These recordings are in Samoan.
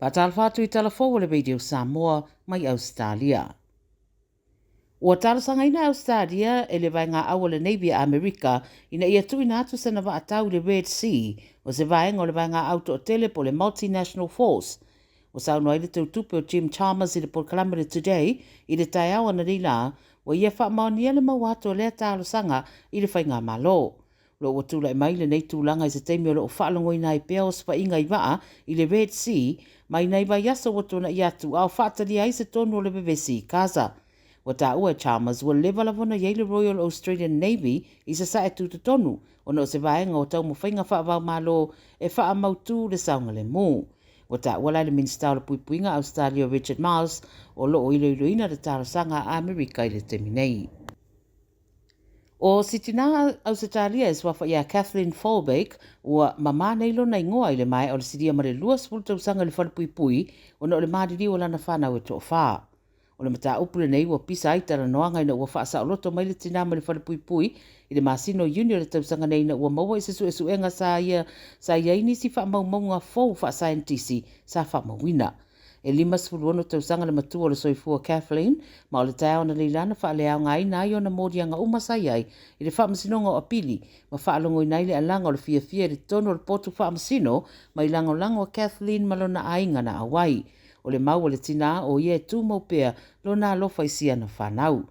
Faatalofa atu i tala fou o le Radio Samoa mai Ausetalia. Ua talosagaina Ausetalia e le vaegaau a le Navy a Amerika ina ia tuuina atu sana vaatau i le Red Sea, o se vaega o le vaegaau toatele po o le Multinational Force. Ua saunoa ai le teutupe o Jim Chalmers i le polokalame le Today i le taeao ananei lā, ua ia faamaonia le maua atu o lea talosaga i le faigamalo. O lo ua tulai mai lenei tulaga i se taimi o lo o faalogoina ai pea osofaiga i vaa i le Red Sea mai nai vaiaso ua tuana'i atu a o faatalia ai se tonu o le vevesi i Gaza. Ua taua e Chalmers ua leva lava ona i ai le Royal Australian Navy i sasae tutotonu ona o se vaega o taumafaiga faava-o-Malo e faamautū le saogalemu. Ua taua la e le Minisita o le Puipuiga Ausetalia o Richard Marles o lo o iloiloina le talosaga a Amerika i le taimi nei. O si tinā Ausetalia e suafa ia Kathleen Folbigg ua mamā nei lona igoa i le maea o le silia ma le 20 tausaga i le falepuipui ona o le maliliu o lana fanau e toafa. O le mataupu lenei ua pisa ai talanoaga ina ua faasaoloto mai le tinā mai le falepuipui i le masina o Iuni o le tausaga nei ina ua maua i se suesuega sa ia sa i ai nisi faamaumauga fou faasaienitisi sa faamauina. E 56 tausaga le matua o le soifua Kathleen, ma o le taeao analeila na faaleaogaina ai ona moliaga uma sa i ai i le Faamasinoga o Apili ma faalogoina ai le alaga o le fiafia i le totonu o le potu faamasino mai lagolago a Kathleen ma lona aiga na auai. O le mau a le tinā o ia e tumau pea lona alofa i siana fanau.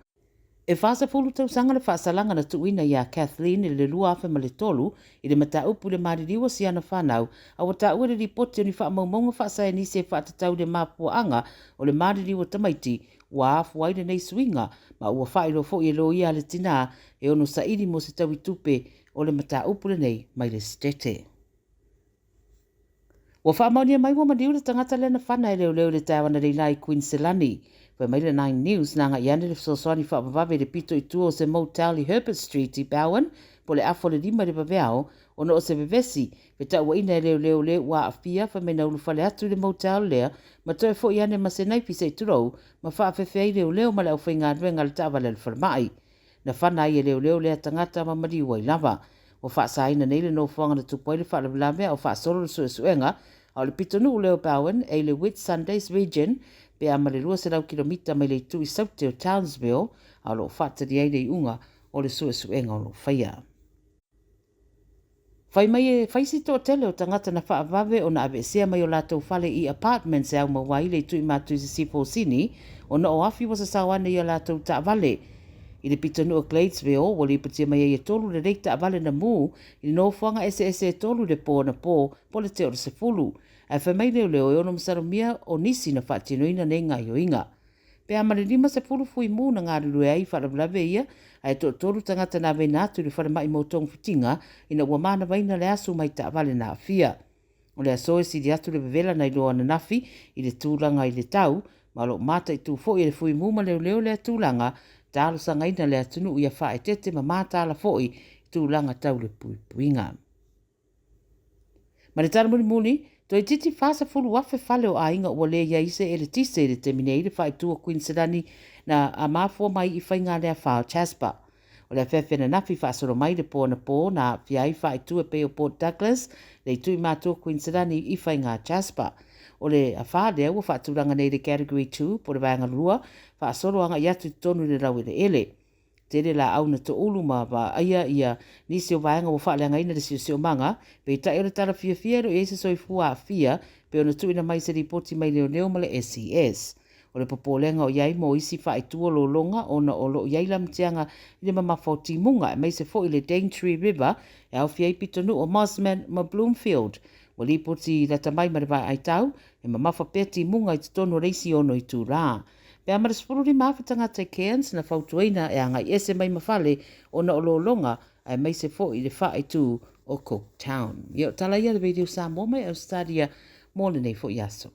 E 40 tausaga le faasalaga na tuuina iā Kathleen i le 2003 i le mataupu i le maliliu o siana fanau, a ua taua i le lipoti o ni faamaumauga faasaenisi e faatatau i le mafuaaga o le maliliu o tamaiti ua afua ai lenei suiga, ma ua faailoa foi e loia a le tinā e ono saili mo se taui tupe o le mataupu lenei mai le Setete. Ua faamaonia mai ua maliu le tagata lea na fana e leoleo i le taeao analeila i Kuiniselani. Fai mai le Nine News na agai ane le fesoasoani faavavave i le pito i tua o se motel i Herbert Street i Bowen po o le afa o le 5 i le vaveao ona o se vevesi fetauaiina e leoleo le ua aafia fai mai na ulufale atu i le motel lea ma toe foi ane ma se naifi se i tulou ma faafefe ai leoleo ma le aufaigaluega a le taavale a le falemai. Na fana ai e leoleo lea tagata ma maliu ai lava. Ua faasaina nei le nofoaga na tupu ai le faalavelave a o faasolo le suesuega, a o le pitonuu lea o Bowen e i le Whitsundays Region pe a ma le 200 kilomita mai le itu i Saute o Townsville, a o lo o faatali ai le iuga o le suesuega o lo o faia. Fai mai e fai si toatele o tagata na faavave ona aveesea mai o latou fale i apartments e aumaua ai le itu i Matu i Sisifo o Sini ona o afi ua sasao ane i a latou taavale. I le pitonuu o Gladesville, ua lipotia mai ai e tolu lelei taavale na mū i le nofoaga eseese e tolu i le pō anapō po o le tea o le 10. Ae fai mai leoleo e ono masalomia o nisi na faatinoina nei gaoioiga. Pe a ma le 50 fui mū na galulue ai i faalavelave ia, ae toatolu tagata na aveina atu i le falemai mo togafitiga ina ua manavaina le asu mai taavale na aafia. O le aso e sili atu le vevela nai lo ananafi i le tulaga i le tau, ma o lo o mataitu foi e le fui mū ma leoleo lea tulaga, talosagaina le atunuu ia faaeteete ma mataala foi i tulaga tau le puipuiga. Ma le tala mulimuli, toeitiiti 40,000 fale o aiga ua le i ai se eletise i le taimi nei i le faaitu o Kuiniselani na mafua mai i faiga-le-afa o Jasper. O le afeafe ananafi faasolo mai le po anapō na aafia ai faaitu e pei o Port Douglas, le itu i matua o Kuiniselani i faiga Jasper. O le afa lea ua faatulaga nei i le Category 2 po o le vaega lua, faasolo agai atu i totonu i le laueleele. Tele laau na toulu ma vaaia ia nisi o vaega ua faaleagaina le siosiomaga, peitai o le tala fiafia e le o i ai se soifua aafia pei ona tuuina mai se lipoti mai leoleo ma le SES. O le popolega o i ai mo isi faaitu o lologa ona o lo o i ai lamutiaga i le mamafa o timuga aemaise foi le Daintree River e aofia ai pitonuu o Mosman ma Bloomfield. Ua lipoti lata mai ma le vaeai tau, e mamafa pea timuga i totonu o le isi ono itulā. Pe a ma le 15,000 tagata i Cairns na fautuaina e agai ese mai ma fale ona o lologa aemaise foi le faaitu o Cooktown. Ia o tala ia a le Radio Samoa mai Ausetalia mo lenei foi aso.